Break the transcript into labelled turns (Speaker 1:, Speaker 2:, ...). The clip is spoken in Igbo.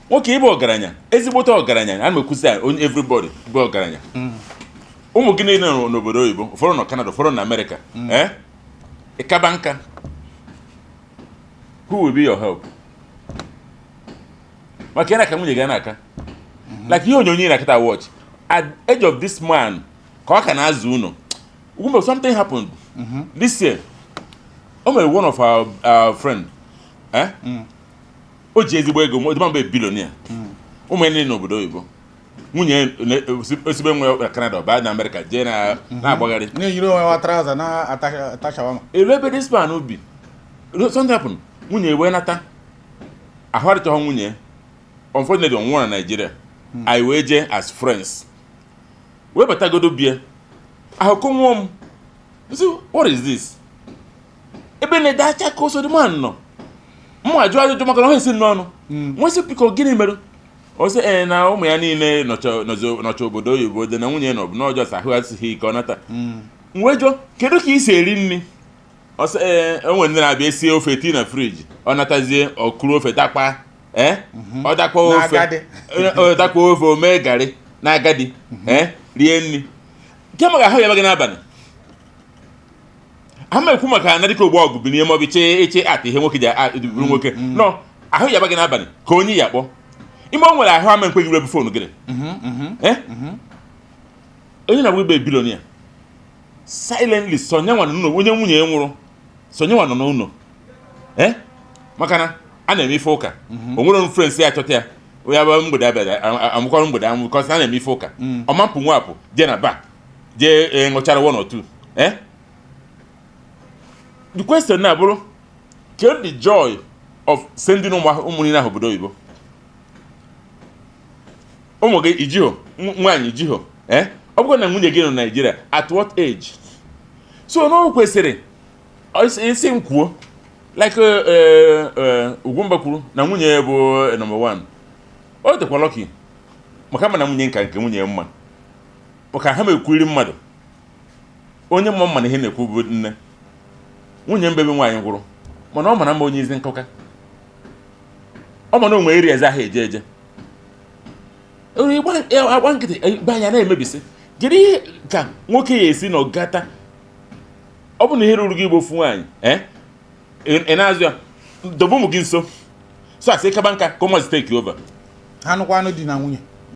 Speaker 1: Nwoke ịbụ ọgaranya, ezigbote ọgaranya, a na-ekwusi ya onye, everybody bụ ọgaranya. Ụmụ gị niile nọ n'obodo oyibo, ụfọdụ nọ Canada, ụfọdụ na Amerịka. Ịkaba nka, who will be your help? Maka ị na-aka nwunye gị na-aka like ihe onyonyo ị na-akịta watch at age of this man ka ọ ka na-azụ ụlọ. Ugwumba, something happened this year. O mere one of our friend, eh? O ji ezigbo ego, ma mgbe billionaire, ụmụ ya niile n'obodo oyibo, nwunye ya esibe nwe na Canada, ọ baa na Amerịka, jee na na-agbagharị.
Speaker 2: Na-eyiri onwe wa trouser, na-ata shawarma.
Speaker 1: Elu ebe this man bi, something happened, nwunye wee nata, ahụ adịchaghị nwunye ya. Unfortunately, ọ nwụrụ na Nigeria. Anyị wee jee as friends, wee batagodo bie ahụ kụnwụọ m. Sị, "What is this?" Ebe na-ede acha ka ọsọ dị man nọ, mụ ajụ ajụjụ maka na ọ esi n'ọnụ nwesị, "Biko, gịnị mere?" O sị, ee, na ụmụ ya niile nọcha obodo oyibo dị na nwunye nọ n'ọjọọ, sị ahụ adịghị ike, ọ nata. M wee jụọ, "Kedu ka ị si eri nri?" Ọ sị, ee, o nwere ndị na-abịa esie ofe tii na fridge, ọ natazie, ọ kuru ofe dakpa, ee, ọ dakpa ofe.
Speaker 2: N'agadi.
Speaker 1: Ọ dakpa ofe, o mee garị na agadi, ee, rie nri nke maka ahụ ya gị n'abalị. Ha ma ekwu maka na dịka ogbo ọgụ binie maọbụ iche iche ata ihe nwoke ji bụrụ nwoke nọ, ahụ ya gị n'abalị ka onye ya akpọ ime o nwere ahụ ama nkweghị were phone gịnị. Eh? Onye na-agba ibe billionaire silently, sonye nwa nọ n'ụlọ, onye nwunye ya nwụrụ, sonye nwa nọ n'ụlọ, eh, maka na a na-eme ife ụka, o nwere friends ya achọta ya, ya bụ mgbede abịa amụkwara mgbede amụ, because a na-eme ife ụka, ọma mpụ nwa apụ jee na bar jee, ṅụchara one or two. Eh, the question na-abụrụ, kedu the joy of sending ụmụ niile ahụ obodo oyibo? Ụmụ gị ijiho, nwaanyị ijiho, eh, ọ bụrụ na nwunye gị nọ Naijiria, at what age? So na o kwesịrị isi m kwuo like Ugwumba kwuru na nwunye ya bụ number one. Ọ dịkwa lucky maka ma na nwunye nka nke nwunye ya mma, maka ha ma ekwuri mmadụ onye mma mma na ihe na-ekwu bụ nne nwunye mbebe nwaanyị gwụrụ, mana ọ mara mma, onye isi nkụka, ọ ma na onwe eri eze ahụ eje eje agba nkịtị be anya na-emebisi. Kedu ihe ka nwoke ya esi n'ọgata? Ọ bụ na ihe ruru gị igbo ofu nwaanyị, eh, ị na-azụ ya, dobe ụmụ gị nso, so asị kaba nka ka ụmụazị take over.
Speaker 2: Ha nụkwanụ di na nwunye.